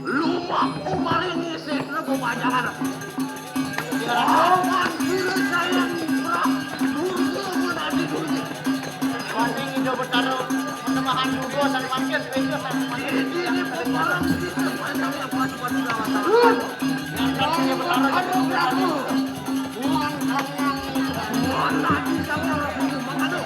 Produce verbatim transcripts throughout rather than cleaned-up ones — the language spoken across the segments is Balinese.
Lumaku maring isih lebu pajangan. Awan sira sayang murah, durga menadi durga. Wani Ida Betara menemahang durga sane mangkin, Ida sane mangkin. Ini pepalang kita panjangnya pas pada dalam. Yang satu Ida Betara. Aduh, aduh. Uang kamu yang mana di sana, mengadu.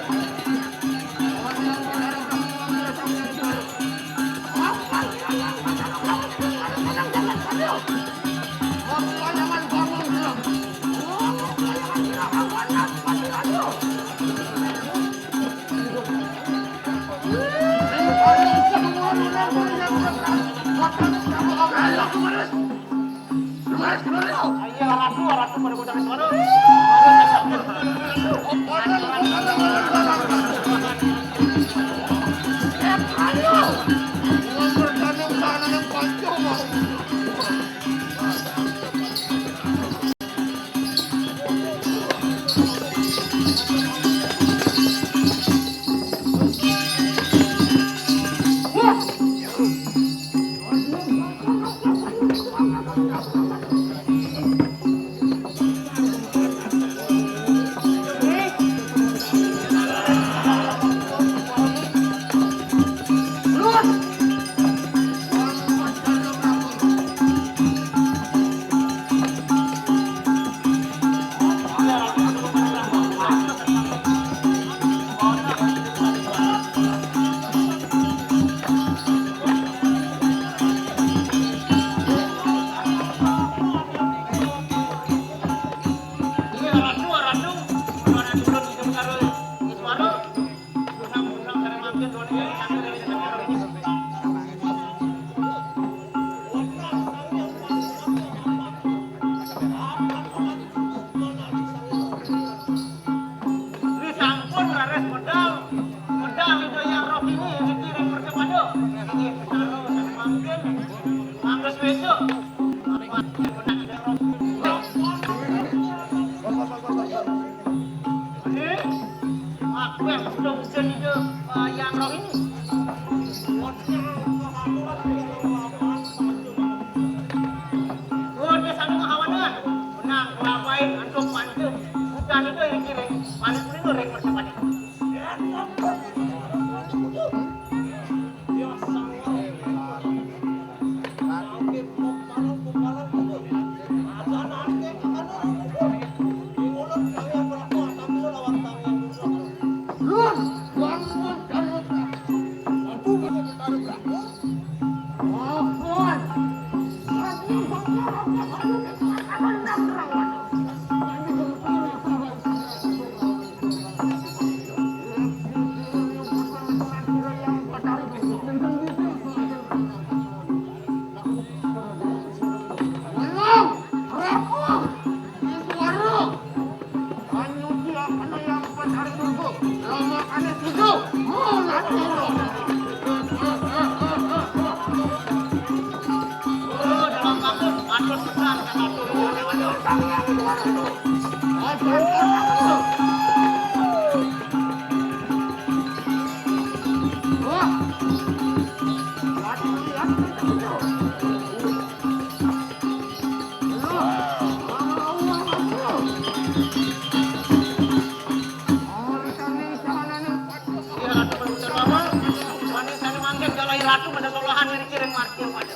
Ayo, ratu, ratu, pada kota suara. Sampun raris medal. Medal Ida Hyang Rohini niki ring mercapada. Inggih, karo sané mangkin. Mangga swésa. Eh, aku yang sudah ujian Ida, eh, Hyang Rohini. Oh, dia sami ngahawanan. Menang, nglampahin, antuk, pantun. Bukan itu yang kirim. Paling kuning ring mercapada. Ratu pada solahan ring kiring marga pada.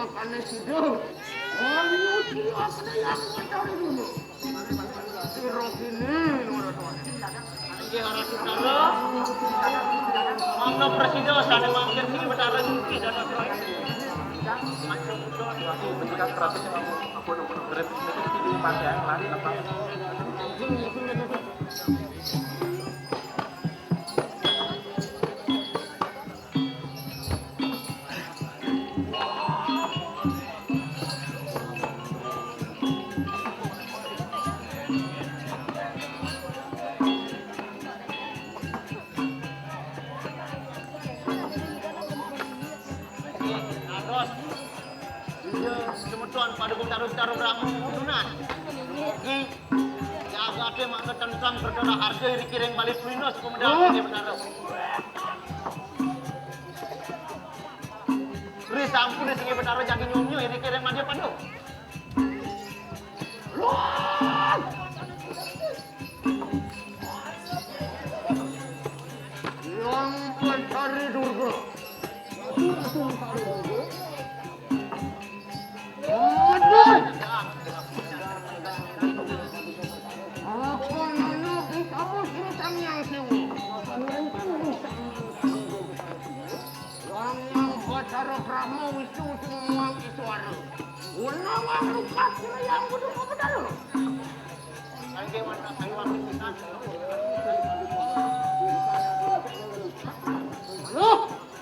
Makane sida. Ayo, siapa yang mencari dulu? Sira kene, ora tuan. Inggih, ora Sutara. Mangga prasida sane mangkin sing Betara Suci dados roh. Ayo, Sutara. Aduh, bentukan seratus lima puluh. Ampun, ampun, ampun. Repit, repit, repit, repit, pantai, lari, lepas. Nggih, dados. Iya, semeton pada kok taruh-taruh ramu kudunan. Nggih. Jagate mangke tentang berdarah harga iri kiring bali Pluinus, Komandan. Oh. Nggih, Betara. Ri sampun sing Betara jagi nyunyu iri kiring Madya Pandu. Yang Betari Durga. Aduh. Apa nana utawa sing Sang Hyang Siwa? Sang Hyang Batara Brahma Wisnu Sumang Iswara. Wenang lukas yang kudu kepedal. Aduh,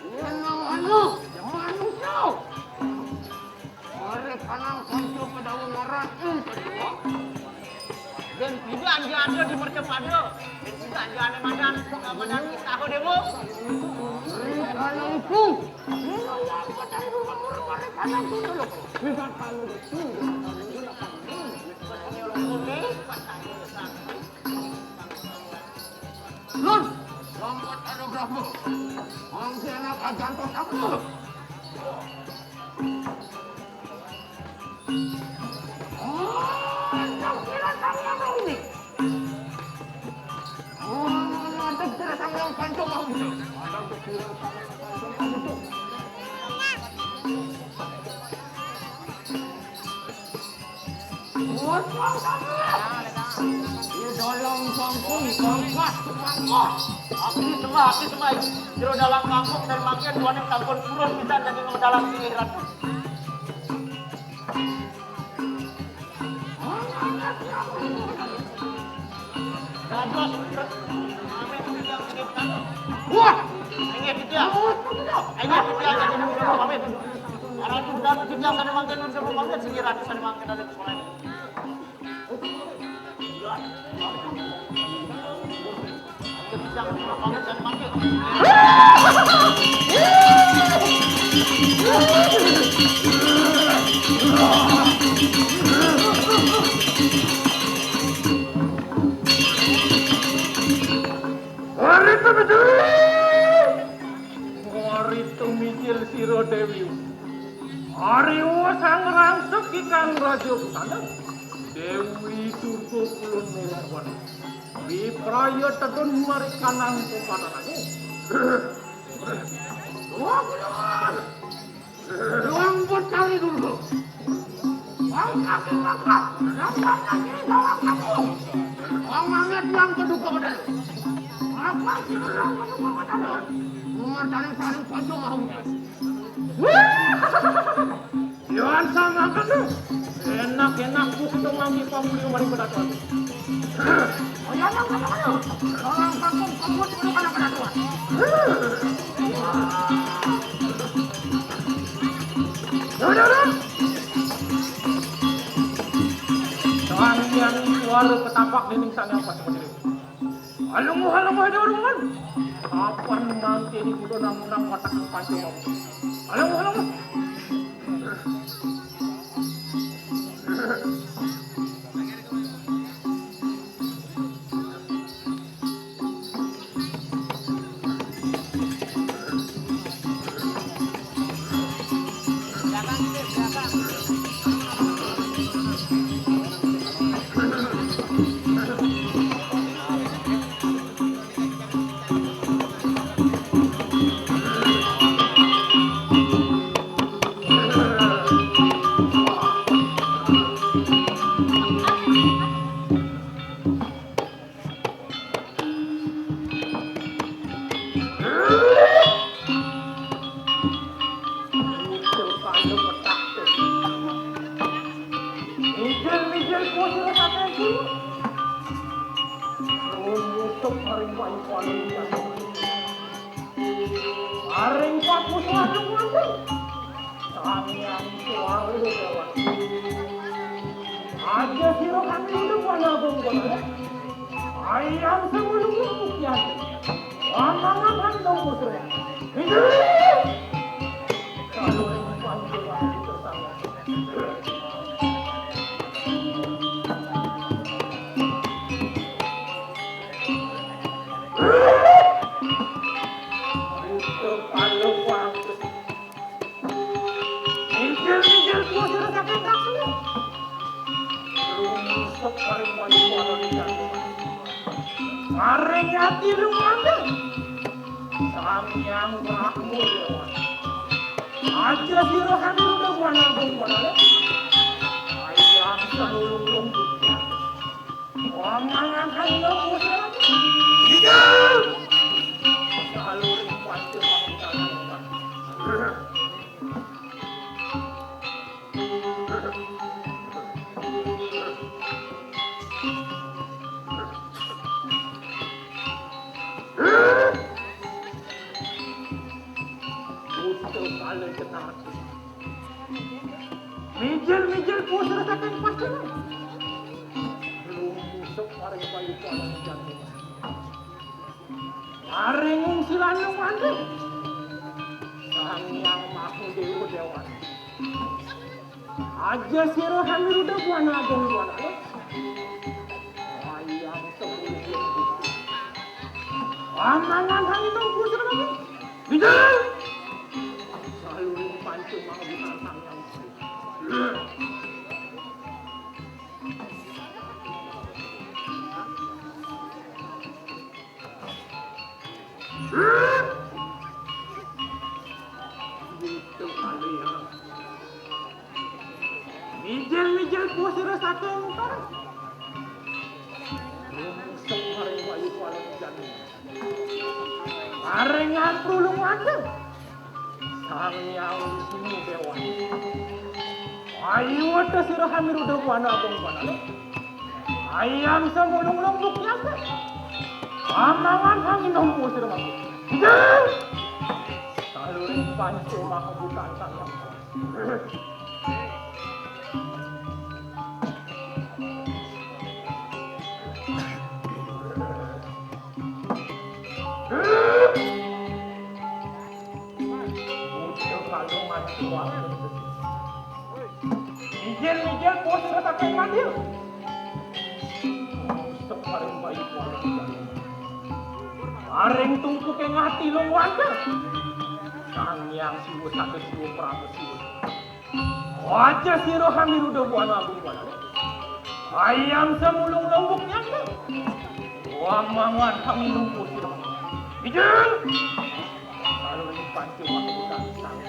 wenang anu, manusia. Mari kanang kanca Padawa Maran, eh, Padawa. Dan tidak ada di mercapada. Dan tidak ada ane madan, madan kita, ho, Dewa. Mari kanang ku. Ini yang kata ibu kamu, mari kanang ku dulu. Bisa kanang ku. Lun, lompat ada berapa? Mangsi anak ajantos aku. Oh, yang kira tanggung ini. Oh, ada kira tanggung kanco mau. Ada kira tanggung kanco mau. Wah, wah, wah. Iya, dolong, songkung, songkak, semangkok. Aku sembah, aku sembah. Jero dalam kampung dan makin tuane kampung purun pisan dadi dalam sini, Ratu. Dados, wah, inggih titiang. Inggih titiang, dadi nuwun pamit. Arang titiang sane mangke nuwun pamit, sing Ratu sane mangke dadi sekolah. Ari tumijil sira Dewi. Ari sang rangsek ikang raja busana. Dewi Durga kulon nurun. Wipraya tedun marikanang upadanane. Wah, bener. Ruang Betari Durga. Wang kaki maka, rasakan diri dalam kamu. Mangit yang kedua kepada lu. Apa sih lu yang kedua kepada lu? Mengerti saling pocong mau. Yan sama kan lu. Enak-enak gua ketemu lagi Pak Mulyo mari pada tuan. Oh, ya, ya, ya, ya. Orang kampung kebut lu pada pada tuan. Udah, udah. Sang Hyang Suara ketapak dinding sang yang pas seperti itu. Ayo, ayo, ayo, ayo, ayo. Kapan nanti ini kudu nang nang watak pancing. Ayo, ayo. Mijil-mijil ku sira saking guru. Rumusup maring payu palu. Maring paku swarga wonten. Sang Hyang Suara Dewa. Aja sira kami udah wana agung banget. Ayam semulung buktian. Wamangan hang dong putra. Hidup. Kalau yang panggil aku tersangka. Putra palu pantes. Injil, injil, putra saking kaku. Rumusup paring paling paling. Maring ati lu ngambil. Sang Hyang Brahma Dewa. Aja sira kami udah buana agung buana. Ayam salulung lumpur. Wamangan kami lumpur. Hidup. Salulung pasti makan. Utuh kali kenal. Mijil-mijil pusir saking pasenan. Belum busuk paring payu paling jantung. Maring silanung mantu. Sang Hyang Maha Dewa Dewa. Aja sira kami ruda buana agung buana. Wayang sepuluh. Amangan kami nang pusir lagi. Bijal. Saluring pancung manggitan Sang Hyang. Gitu kali ya. Mijil-mijil pusir saking entar. Rumusup maring wayu kuala hujan. Maring ngamprulung wanda. Sang Hyang Wisnu Dewa. Ayu weta sira kami ruda buana agung buana. Ayam semulung lumbuk nyata. Amangan kami nompo sira mangku. Saluring panca maha buta Sang Hyang. Bocah kalungan suara. Mijil-mijil bos retakan madil. Musik paring bayi kuala. Paring tungku ke ngati lung wanda. Sang Hyang Siwa Saga Siwa Prama Siwa. Aja sira kami ruda buana agung buana. Ayam semulung lombok nyata. Wamangan kami lumpur sira. Ijil. Lalu dipancung aku bukan sang.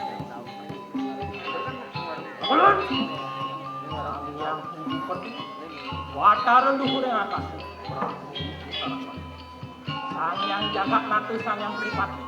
Ulun. Ngarang yang kumpet. Watara luhur yang atas. Sang Hyang Jagat Nata, Sang Hyang Sripati.